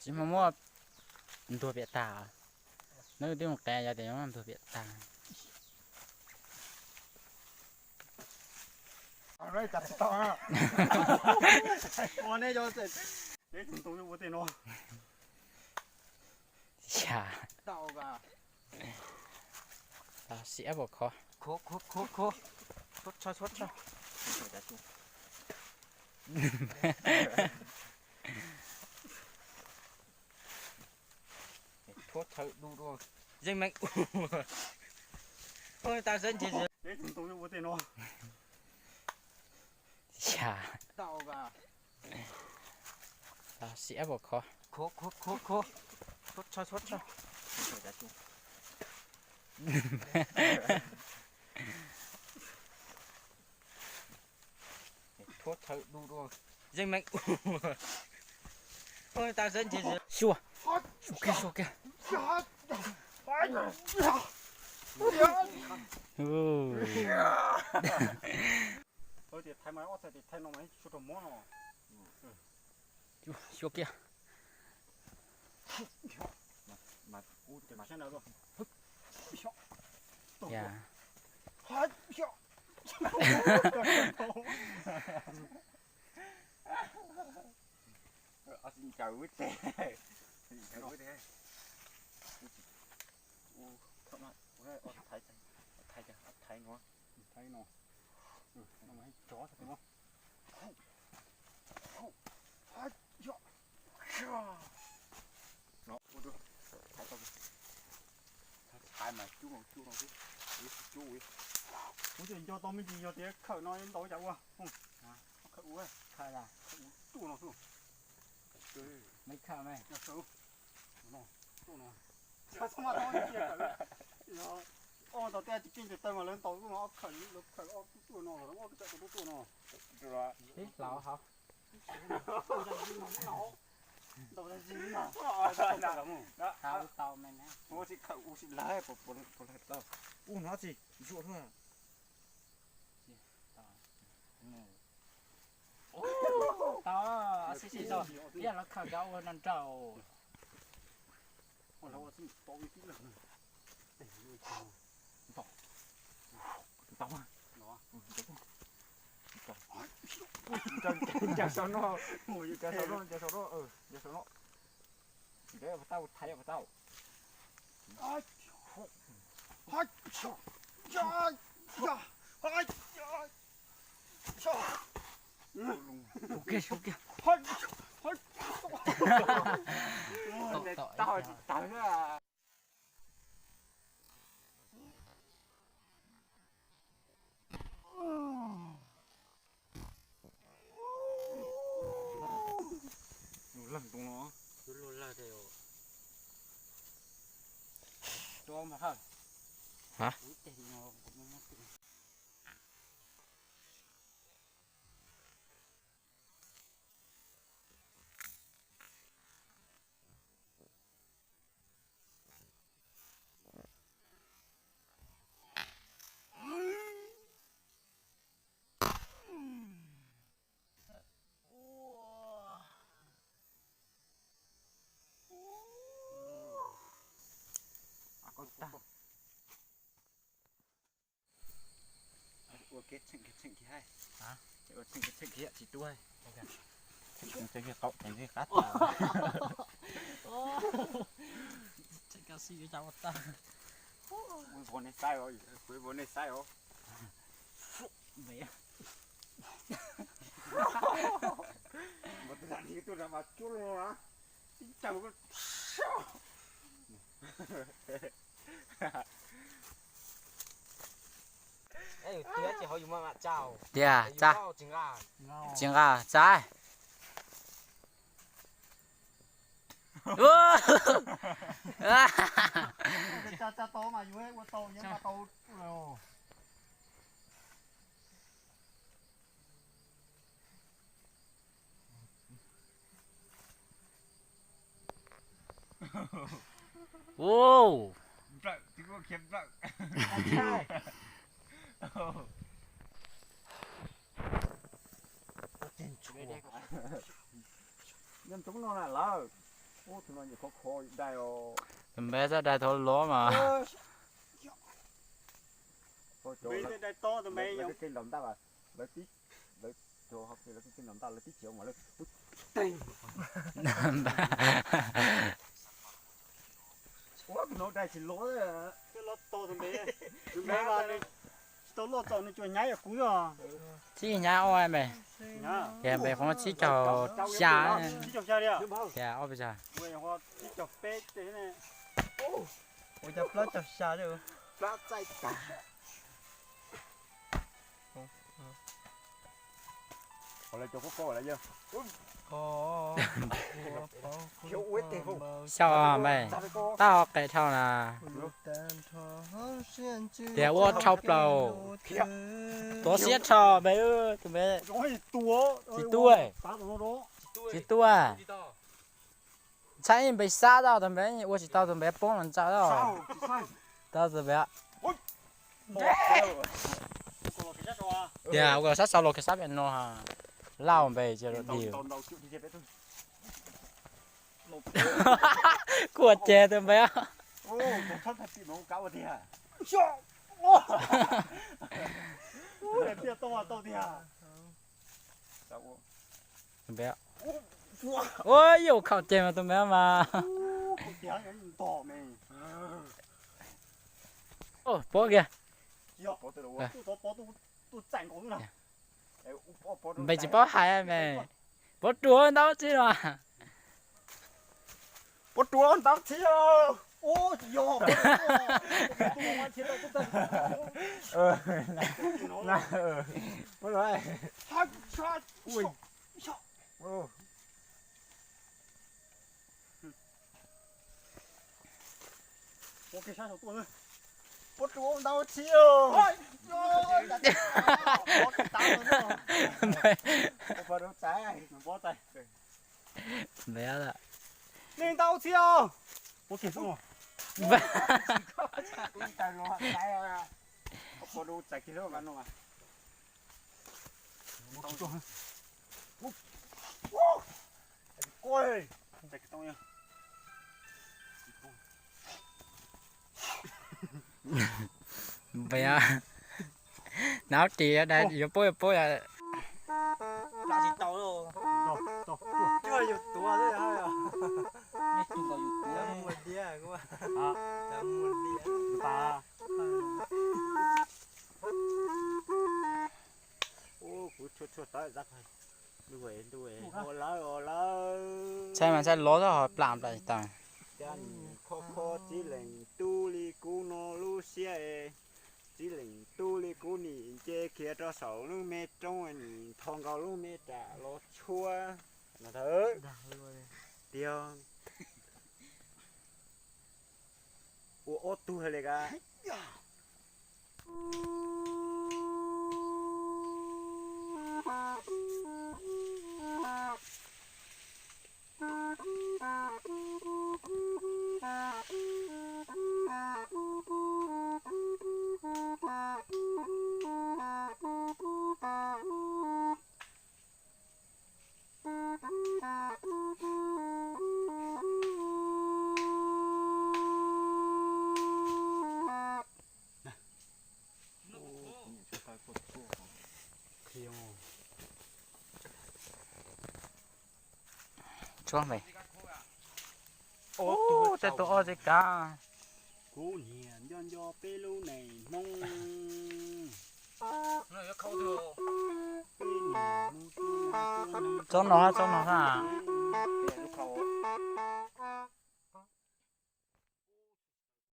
Tsis muaj muab ntuag piam tag. Neb twb mus qev yog tias yuav muab ntuag piam tag. Ua ne, ua tej no. Ya. Siab pom khov. Khov, khov, khov, khov. Tshuab tshawb, tshuab tshawb. Tshuab tshawb du dua. Yeej meej. Ua tau sab ntshe. Ua tej no. Ya. Siab pom khov. Khov, khov, khov, khov. Tshuab tshawb, tshuab tshawb. Tshuab tshawb du dua. Yeej meej. Ua tau sab ntshe. Xyuas. Xyuas kiag, xyuas kiag. Xyuas kiag. Ya. Thaiv no. Thaiv no. Thaiv mas cub no, cub no xwb. Cub, cub. Kuv tseem nco tau me ntsis yog tias khawm no ntau cas ua. Khawm ua, khawm ua cub no xwb. Meej khawm me. Ob tog tej tsis keej tes taw mas lawv ntaus tuaj no, ob khawm, lawv khawm ob tuaj no, lawv ob kab tsam tuaj tuaj no. Ib hlauv hauv. Ntaus tsis lawv, puas lawv tau. Ub, no tsis zuam luaj. Tau, sib sib tau, ib yam los khawm cov ua no nraum. Ncaws saum no, ncaws saum no, ncaws saum no, ncaws saum no. Tsis tau, tau, thaiv tau. Sub kiag, sub kiag. Tom tom. Lug lawg ntoo no. Lug lawg tiag. Rov mas hawm. Hab? Ua kev txheem kev txheem kiag hais. Ua txheem kev txheem kiag tsis tuaj. Txheem kev txheem kiag qaum tseem li qab tag. Tseem kab xij yuav cas ua tag. Kuv ib vov nej saib os, kuv ib vov nej saib os. Npam tus nam tuaj mas cuab loo na. Tib cag. Tiag, tsa, tsis nqa, tsa. Tsis nqa, tsa. Ua, tsa tsa tau mas yus ua tau yeej tau. Ua, nplawm, tus kuj khiav nplawm. Nyob ntsoov no na lawm. Ub, tus no nyuam qhuav kho dai os. Tus npeb txoj dai thaum lov mas. Lawv tib, lawv, lawv tib txiav mas lawv, ua tus no dai tsis lov. Lov tau tus npeb, tus npeb mas nws tsis tau loj txaus nws tsuas nyab yam kuv yog. Txib nyab ua me, tias npeb qhov tsib caug xya, tias ob pes tsawg. Ua cov plaub caug xya, plaub txaij tag. Xyaum me, tab ho qes dhau na. Tias ua dhau plaws. Tuav siab dhau me, tus me. Tsis tuaj, tsis tuaj. Ntshai npe sab tau tus npe ua tsis tau tus npe poob los ntsaum tau. Tau tus npe. Tias ua sab sau los kiag sab pem no, lauj npe cia li. Kuj ua ces tus npe. Tus npe. Ua yuav khaum ces mas tus npe mas. Pov kiag. Npe tsis paub hais me. Pov ruam ntau txhib los. Pov ruam ntau txhib. Pov ruam ntau txhib. Npe ntau txhib. Npe nab ris dai yuav pub yuav pub. Ntshai mas ntshai lov txhob ho plam plam tau. Cov nim kho kho txiv leej tub li kuv no lub siab es, txiv leej tub li kuv nim nce khiav rau saum lub me roob nim tho nkaus lub me ram los tshuab. Tiag, ua ob tug hais li ka. Tshuab me. Ub, tej tus ob txij kav. Kuv niag nco nco peb lub neej Hmoob. Tsob no, tsob no ha.